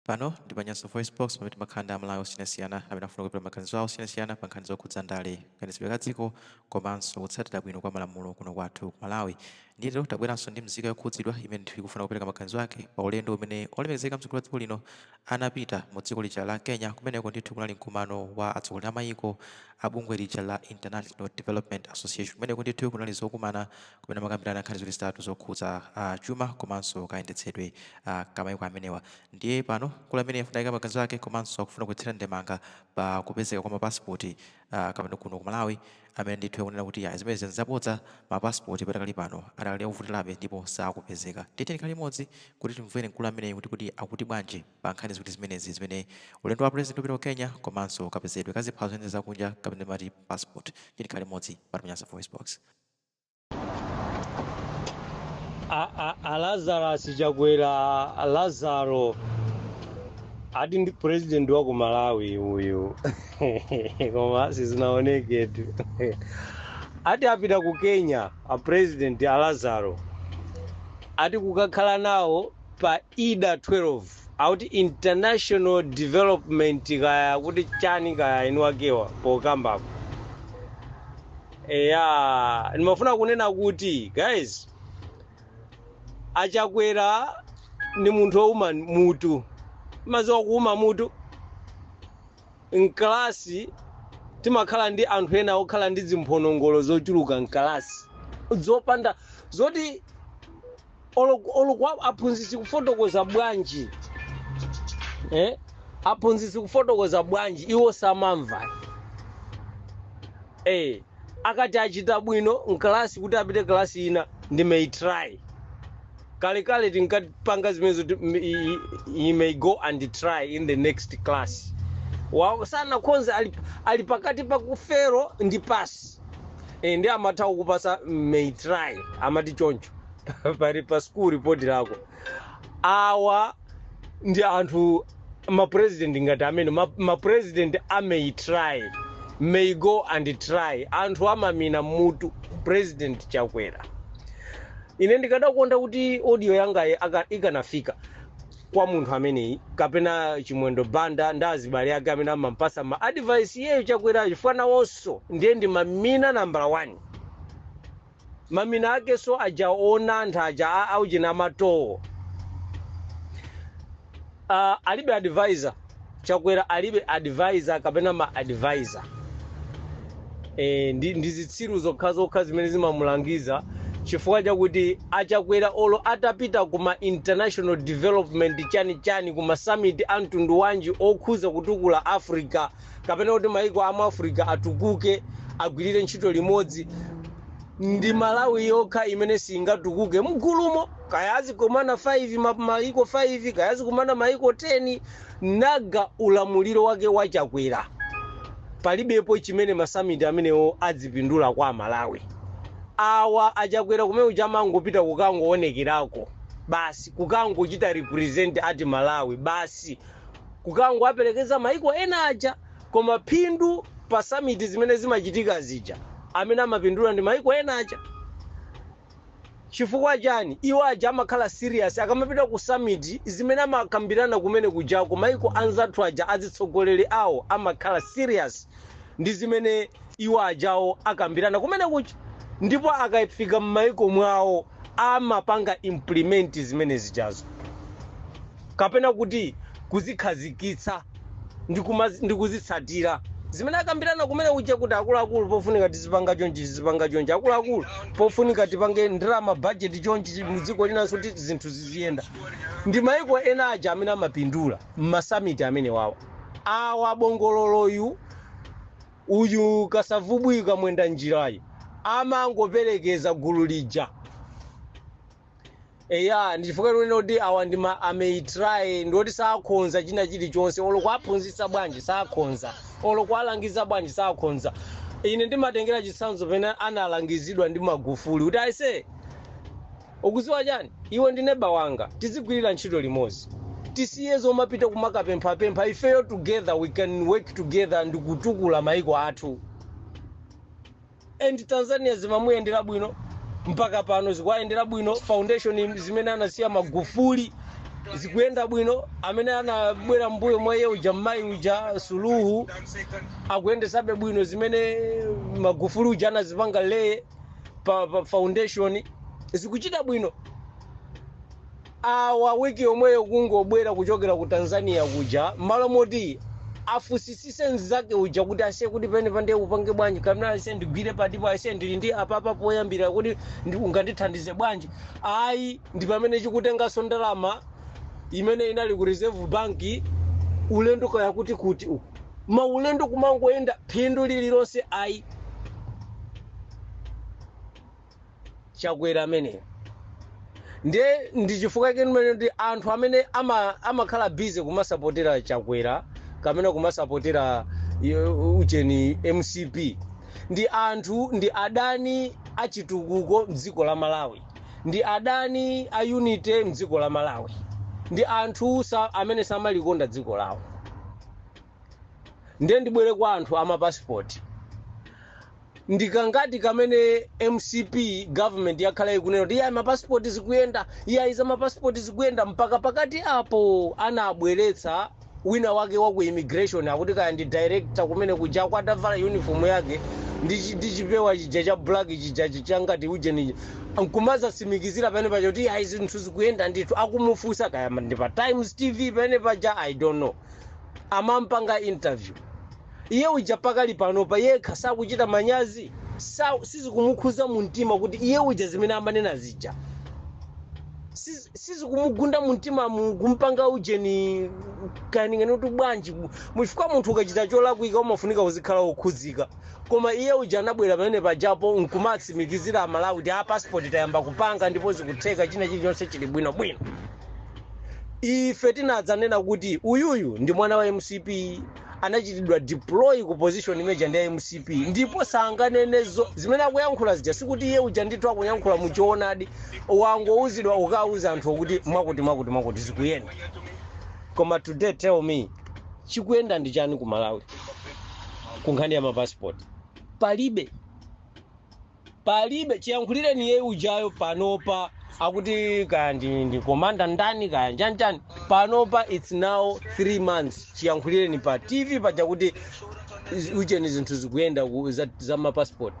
Pano ndi pa Nyasa VoiceBox, pamene timakhala ndi Amalawi osiyanasiyana amene akufuna kupereka maganizo awo osiyanasiyana pa nkhani zokhudza ndale, kayendetsedwe ka dziko komanso kutsatira bwino kwa malamulo kuno kwathu ku Malawi. Ndiye lero tabweranso ndi mzika yokhudzidwa imene ndithu ikufuna kupereka maganizo ake pa ulendo umene olemekezeka mtsogoleri wa dziko lino anapita mu dziko lija la Kenya. Kumeneko ndithu kunali mkumano wa atsogoleri a mayiko a bungwe lija la International Development Association. Kumeneko ndithu kunali zokumana kumene amakambirana nkhani ziwiri zitatu zokhudza chuma komanso kayendetsedwe ka mayiko amenewa. Ndiye pano mkulu ameneyu afuna aike maganizo ake komanso akufuna kuthira ndemanga pa kupezeka kwa mapasipoti kapena kuno ku Malawi, amene ndithu akunena kuti ayi, zimenezi nzabodza, mapasipoti padakali pano adakali akuvutirabe ndipo sakupezeka. Ndiye tikhale limodzi kuti timvere mkulu ameneyu kuti akuti bwanji pa nkhani ziwiri zimenezi, zimene ulendo wa president upita ku Kenya komanso kapezedwe ka ziphaso zimene zakunja kapena timati passport. Ndiye tikhale limodzi pano pa Nyasa VoiceBox. A Lazarus Chakwera, Lazaro ati ndi president wa ku Malawi uyu, koma sizinaoneketu. Ati apita ku Kenya a president a Lazaro, ati kukakhala nawo pa IDA 12, akuti International Development kaya kuti chani kaya, inu akewa pokambapo. Eya, ndimafuna kunena kuti guys, aChakwera ndi munthu wouma mutu. Maziwa kuuma mutu, mkalasi timakhala ndi anthu ena okhala ndi zimphonongolo zochuluka mkalasi, zopanda zoti olo kwa aphunzitsi kufotokoza bwanji, eh? Aphunzitsi kufotokoza bwanji, iwo samamva. Akati achita bwino mkalasi kuti apite kalasi ina ndi "may try". Kalekale tinkapanga zimenezo kuti he may go and try in the next class. Wa sanakhonze, ali pakati pa kufero ndi pass, ndi amatha kukupasa "may try", amati choncho pali pa school report lako. Awa ndi anthu mapresident ngati amene mapresident a "may try", "may go and try", anthu amamina mutu. President Chakwera, ine ndikadakonda kuti audio yangayi ikanafika kwa munthu ameneyi kapena Chimwendo Banda ndi azibale ake amene amampasa ma advice iyeyo Chakwera, chifukwa nawonso ndiye ndi mamina number 1. Mamina akenso aja ona anthu aja auchina amatowo. Alibe advisor Chakwera, alibe advisor kapena ma advisor. Ndi zitsiru zokhazokha zimene zimamulangiza, chifukwa chakuti aChakwera olo atapita kuma international development chani chani, kuma summit a mtundu wanji okhuza kutukula Africa kapena kuti maiko amu Africa atukuke, agwirire ntchito limodzi, ndi Malawi yokha imene singatukuke mgulumo. Kaya azikumana 5 maiko 5, kaya azikumana maiko 10, naga ulamuliro wake waChakwera palibepo chimene masummit amenewo adzipindula kwa Malawi. Awa aChakwera kumene kuja amangopita kukangoonekerako basi, kukangochita represent ati Malawi basi, kukangoaperekeza maiko ena aja, koma phindu pa summit zimene zimachitika zija amene amapindula ndi maiko ena aja. Chifukwa chani? Iwo aja amakhala serious akamapita ku summit. Zimene amakambirana kumene kujako maiko anzathu aja, azitsogoleri awo amakhala serious ndi zimene iwo ajawo akambirana kumene kuja, ndipo akafika m'maiko mwawo amapanga implement zimene zijazo kapena kuti kuzikhazikitsa ndi kuzitsatira zimene akambirana kumene kuja, kuti akuluakulu, pofunika tizipanga chonchi, tizipanga chonchi, akuluakulu, pofunika tipange ndalama budget chonchi mudziko linanso kuti zinthu ziziyenda. Ndi maiko ena aja amene amapindula mmasummit amene wawa. Awa bongololoyu uyu Kasavubwi kamwenda njirayi amangoperekeza gulu lija. Eya, ndichifukwa kunena kuti awa ndi ma a "may try", ndoti sakhonza china chilichonse. Olo kuaphunzitsa bwanji sakhonza, olo kualangiza bwanji sakhonza. Ine ndimatengera chitsanzo pene analangizidwa ndi Magufuli kuti, "Aise, ukuziwa chani? Iwe ndi neba wanga, tizigwirira ntchito limodzi, tisiye zomapita kumakapemphapempha. Ifeyo together we can work together ndi kutukula maiko athu." And Tanzania zimamuyendera bwino, mpaka pano zikuwayendera bwino. Foundation zimene anasiya Magufuli Zikuyenda bwino. Amene anabwera mbuyo mwa iye uja, mmayi uja Suluhu, akuyendesabe bwino zimene Magufuli uja anazipanga lay pa foundation, zikuchita bwino. Awa wiki yomweyo kungobwera kuchokera ku Tanzania kuja, malo moti afusisise mzake uja kuti asiye kuti pene pande upange bwanji, kamene asiye ndigwire patipo, asiye ndili ndi apapa poyambira kuti ungandithandize bwanji, ayi, ndi pamene chikutenganso ndalama imene inali ku Reserve Bank, ulendo kaya kuti uku maulendo kumangoyenda, phindu lililonse ayi. Chakwera ameneyo ndiye ndi chifukwa chake ndimene ndi anthu amene amakhala busy kumasapotera Chakwera kamene kumasapotera ucheni MCP, ndi anthu, ndi adani achitukuko mdziko la Malawi, ndi adani a unity mdziko la Malawi, ndi anthu amene samalikonda dziko lawo. Ndiye ndibwere kwa anthu amapasipoti. Ndikangati kamene MCP government yakhala ikunena kuti iyayi, mapasipoti zikuyenda, iyayi, za mapasipoti zikuyenda, mpaka pakati apo anabweretsa wina wake wa ku immigration, akuti kaya ndi director kumene kuja, atavala uniform yake ndi chipewa chija cha black chija changati ujeni, nkumazasimikizira pamene paja kuti iyayi, zinthu zikuyenda ndithu. Akumufunsa, kaya ndi pa Times TV pamene paja, I don't know, amampanga interview iye uja. Pakali panopa yekha sakuchita manyazi, sizikumukhuza mu mtima kuti iye uja zimene amanena zija sizikumugunda mu mtima kumpanga ujeni kaningeni kuti bwanji, muchifukwa munthu ukachita cholakwika umafunika uzikhala wokhudzika. Koma iye uja anabwera pamene pajapo nkumatsimikizira Amalawi kuti a passport tayamba kupanga ndipo zikutheka, china chilichonse chili bwinobwino. Ife tinadzanena kuti uyuyu ndi mwana wa MCP, anachitidwa deploy ku position imene ndi ya MCP, ndipo sanganenezo zimene akuyankhula zija. Sikuti iye uja ndithu akuyankhula muchoonadi, wangouzidwa ukauza anthu kuti mwakuti mwakuti mwakuti zikuyenda. Koma today, tell me, chikuyenda ndi chani ku Malawi ku nkhani ya mapassport? Palibe, palibe. Chiyankhulireni iye ujayo panopa akuti kaya ndi commander ndani, kaya njanjani. Panopa it's now 3 months chiyankhulireni pa TV paja kuti ucheni zinthu zikuyenda za mapassport.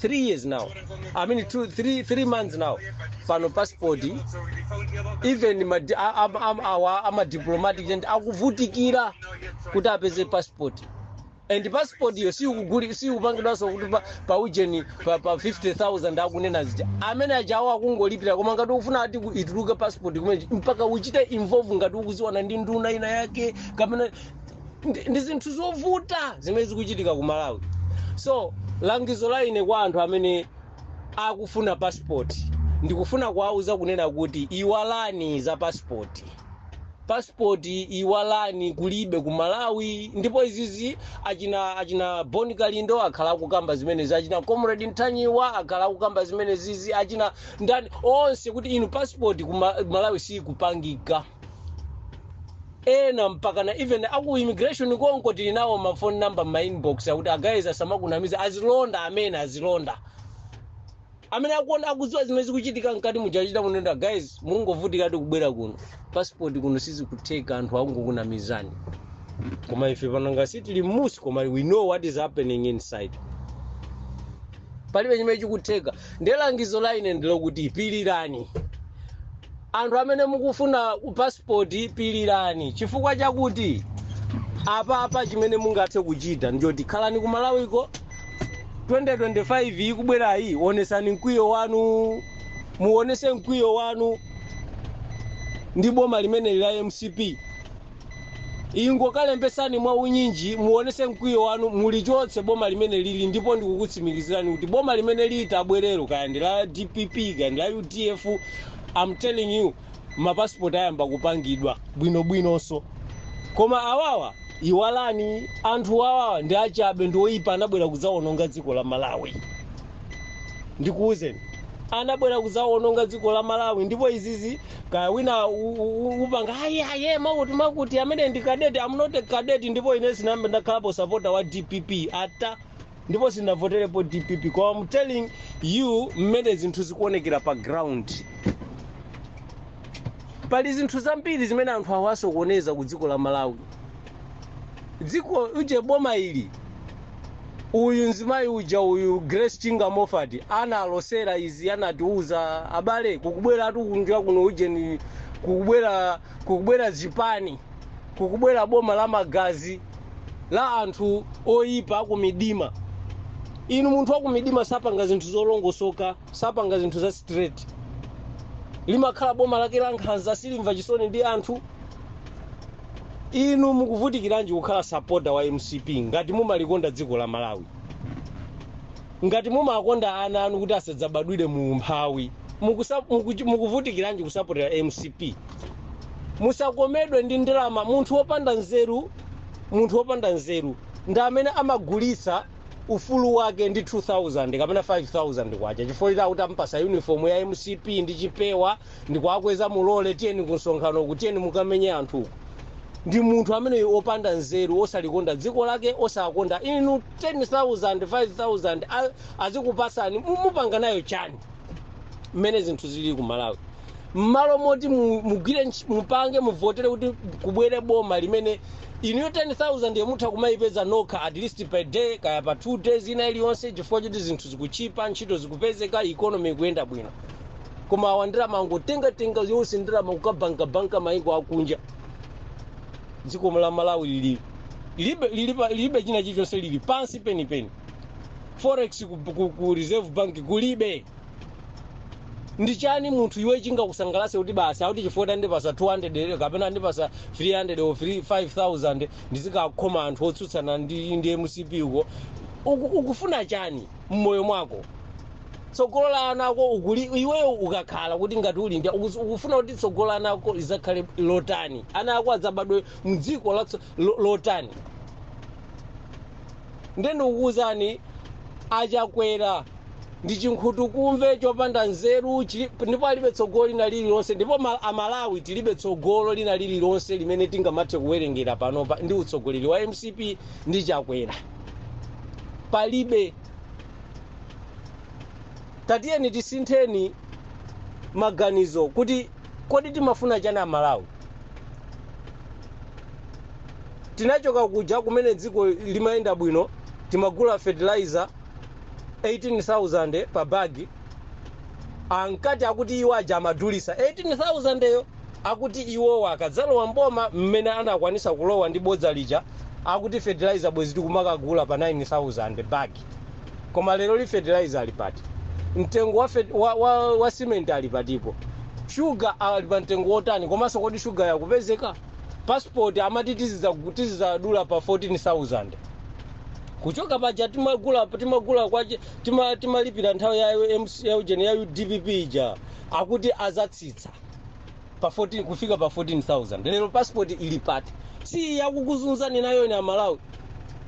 3 years now, I mean 2 3 3 months now. Pano passport, even awa ama diplomatic agent akuvutikira kuti apeze passport, and passport iyo sikupangidwanso kuti pa ujeni pa 50,000 akunena zija, amene ajawo akungolipira. Koma ngati ukufuna ati ituluke passport kumene, mpaka uchite involve ngati ukuziwana ndi nduna ina yake kapena ndi zinthu zovuta zimene zikuchitika ku Malawi. So langizo la ine kwa anthu amene akufuna passport, ndikufuna kuwauza kunena kuti iwalani za passport. Passport iwalani, kulibe ku Malawi. Ndipo izizi achina Boni Kalindo akhala akukamba zimenezi, achina Comrade Ntanyiwa akhala akukamba zimenezizi, achina ndani onse, kuti inu passport ku Malawi sikupangika. Ena mpaka na even aku immigration konko tili nawo ma phone number ma inbox, akuti agayiza samakunamiza, azilonda amene azilonda amene akuona, akudziwa zimene zikuchitika mkati muchachita munenda. Guys, mungovutika kubwera kuno, passport kuno sizikutheka, anthu akungokunamizani. Koma ife pano ngasi tili musi, koma we know what is happening inside. Palibe chimene chikutheka. Ndiye langizo la ine ndilokuti pirirani. Anthu amene mukufuna passport, pirirani, chifukwa chakuti apapa chimene mungathe kuchita ndiyoti khalani ku Malawiko. 2025 ikubwerayi, onesani mkwiyo wanu, muonese mkwiyo wanu ndi boma limene la MCP. Ingokalembesani mwa unyinji, muonese mkwiyo wanu, mulichotse boma limene lili. Ndipo ndikukutsimikizirani kuti boma limene lili tabwerero, kaya ndi la DPP, kaya ndi la UDF, I'm telling you, mapasipoti ayamba kupangidwa bwinobwinonso. Koma awawa iwalani, anthu awawa ndi achabe, ndi oyipa, anabwera kudzawononga dziko la Malawi. Ndikuwuzeni, anabwera kudzawononga dziko la Malawi. Ndipo izizi kaya wina upanga ayi aye makuti makuti amene ndi cadet. I'm not a cadet, ndipo ine sinambe ndakhalapo supporter wa DPP ata, ndipo sindavoterepo DPP. Koma I'm telling you mmene zinthu zikuonekera pa ground. Pali zinthu zambiri zimene anthu awasokoneza ku dziko la Malawi. Dziko uje, boma ili, uyu mzimayi uja, uyu Grace Chinga Moffat, analosera izi, anatiuza, "Abale, kukubwera atu kunja kuno ujeni, kukubwera zipani, kukubwera boma la magazi la anthu oyipa akumidima." Inu, munthu wakumidima sapanga zinthu zolongosoka, sapanga zinthu za straight. Limakhala boma lake la nkhanza, silimva chisoni ndi anthu. Inu mukuvutikiranji kukhala supporter wa MCP ngati mumalikonda dziko la Malawi, ngati mumakonda ana anu kuti asadzabadwire mu umphawi? Mukuvutikiranji kusapotera MCP? Musakomedwe ndi ndalama. Munthu wopanda nzeru, munthu wopanda nzeru ndi amene amagulitsa ufulu wake ndi 2000 kapena 5000 kwacha, chifukwa choti akuti ampasa uniform ya MCP ndi chipewa, ndikuakweza mulole, "Tiyeni ku msonkhano uku, tiyeni mukamenye anthu uku." Ndi munthu amene opanda nzeru, osalikonda dziko lake, osakonda. Inu 10,000, 5000 azikupasani, mupanga nayo chani mmene zinthu zili ku Malawi? Mmalo moti mugwire mupange, muvotere kuti kubwere boma limene inuyo 10,000 yomutha kumayipeza nokha at least per day, kaya pa 2 days ina iliyonse, chifukwa choti zinthu zikuchipa, ntchito zikupezeka, economy ikuyenda bwino. Koma awa ndalama angotengatenga yonse, ndalama kukabankabanka maiko akunja. Dziko la Malawi lili lilibe china chilichonse, lili pansi penipeni. Forex ku Reserve Bank kulibe. Ndi chani munthu iwe chingakusangalatse kuti basi, akuti chifukwa ndipasa 200 kapena ndipasa 300 or 3 5000, ndizikakhoma anthu otsutsana ndi MCP uko? Ukufuna chani mmoyo mwako? Tsogolo la ana ako ukuli iweyo ukakhala kuti ngati uli ndi ukufuna kuti tsogolo la ana ako lizakhale lotani? Ana ako adzabadwe mdziko lotani? Ndikukuwuzani, aChakwera ndi chinkhutukumve chopanda nzeru, ndipo alibe tsogolo lina lililonse. Ndipo Amalawi tilibe tsogolo lina lililonse limene tingamathe kuwerengera panopa ndi utsogoleri wa MCP ndi Chakwera, palibe. Tatiyeni tisintheni maganizo kuti kodi timafuna chani Amalawi? Tinachoka kuja kumene dziko limayenda bwino, timagula fertilizer 18,000 pa bagi. Ankati akuti iwo aja amadulisa 18,000 eyo, akuti iwowa akadzalowa mboma, mmene anakwanisa kulowa ndi bodza lija, akuti fertilizer bwezi tikumakagula pa 9000 bagi. Koma lero li fertilizer ali pati? Mtengo wa cement ali patipo? Shuga ali pa mtengo wotani? Komanso kodi shuga yakupezeka? Passport amati tizizadula pa 14,000, kuchoka paja timagula kwache, timalipira nthawi ya MC, ya ujeni, ya UDPP ija, akuti azatsitsa pa 14 kufika pa 14,000. Lero passport ili pati? Si yakukuzunzani nayo ine Amalawi.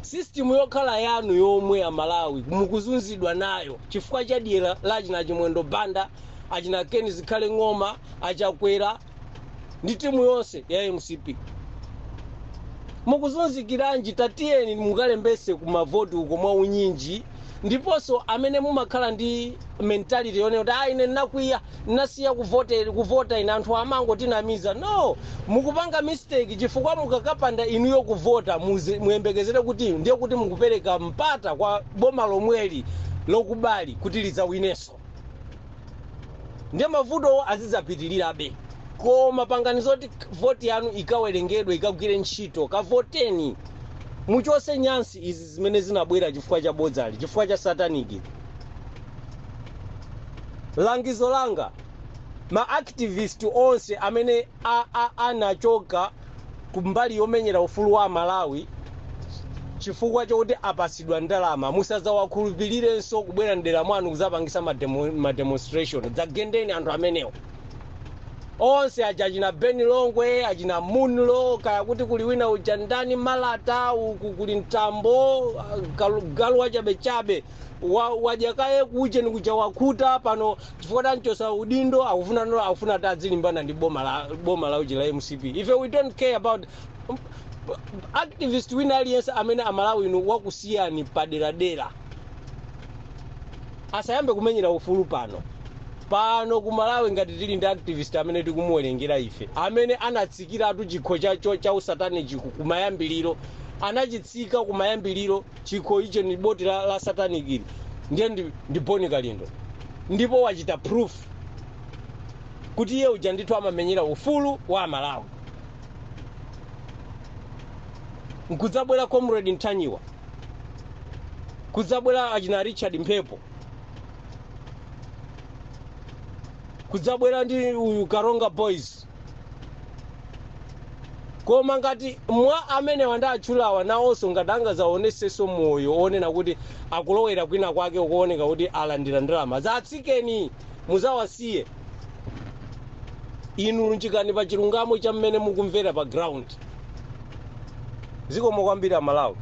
System yokhala yanu yomwe, Amalawi mukuzunzidwa nayo chifukwa cha dyera la achina Chimwendo Banda, achina Ken Zikhale Ng'oma, aChakwera ndi timu yonse ya MCP. Mukuzunzikiranji? Tatiyeni mukalembese kumavoti uko mwa unyinji. Ndiponso amene mumakhala ndi mentality yone kuti, "Ah, ine ndinakwiya, ndinasiya kuvota ine, anthu amangotinamiza," no, mukupanga mistake, chifukwa mukakapanda inuyo kuvota, muyembekezere kuti ndiye kuti mukupereka mpata kwa boma lomweli lokubali kuti lidzawinenso, ndiye mavutowo azidzapitirirabe. Koma pangani zoti voti yanu ikawerengedwe, ikagwire ntchito. Kavoteni, muchose nyansi izi zimene zinabwera chifukwa cha bodzali, chifukwa cha satanic. Langizo langa, ma activist onse amene anachoka kumbali yomenyera ufulu wa Malawi chifukwa chokuti apasidwa ndalama, musadzawakhulupirirenso kubwera mdera mwanu kuzapangisa ma demonstration. Dzagendeni anthu amenewo onse aja, achina Ben Longwe, achina Munlo, kaya kuti kuli wina uja ndani, Malata, uku kuli Mtambo, galu wachabechabe wajakaye kuche nikuja wakhuta pano chifukwa tanchosa udindo, akufuna no akufuna ati adzilimbana ndi boma la uji la MCP. Ife we don't care about activist wina aliyense amene Amalawi inu wakusiyani paderadera, asayambe kumenyera ufulu pano. Pano ku Malawi ngati tili ndi activist amene tikumuwerengera ife, amene anatsikiratu chikho chacho cha usatani chiku kumayambiliro, anachitsika kumayambiliro chikho icho ni boti la satanic ili, ndiye ndi Boni Kalindo. Ndipo wachita proof kuti iye uja ndithu amamenyera ufulu wa Malawi. Nkudzabwera Comrade Ntanyiwa, kudzabwera achina Richard Mphepo, kudzabwera ndi uyu Karonga Boys. Koma ngati mwa amene wandatchulawa nawonso ngati angazaonesenso moyo onena kuti akulowera kwina kwake ukuoneka kuti alandira ndalama, zatsikeni, muzawasiye. Inu lunjikani pa chilungamo cha mmene mukumvera pa ground. Zikomo kwambiri Amalawi.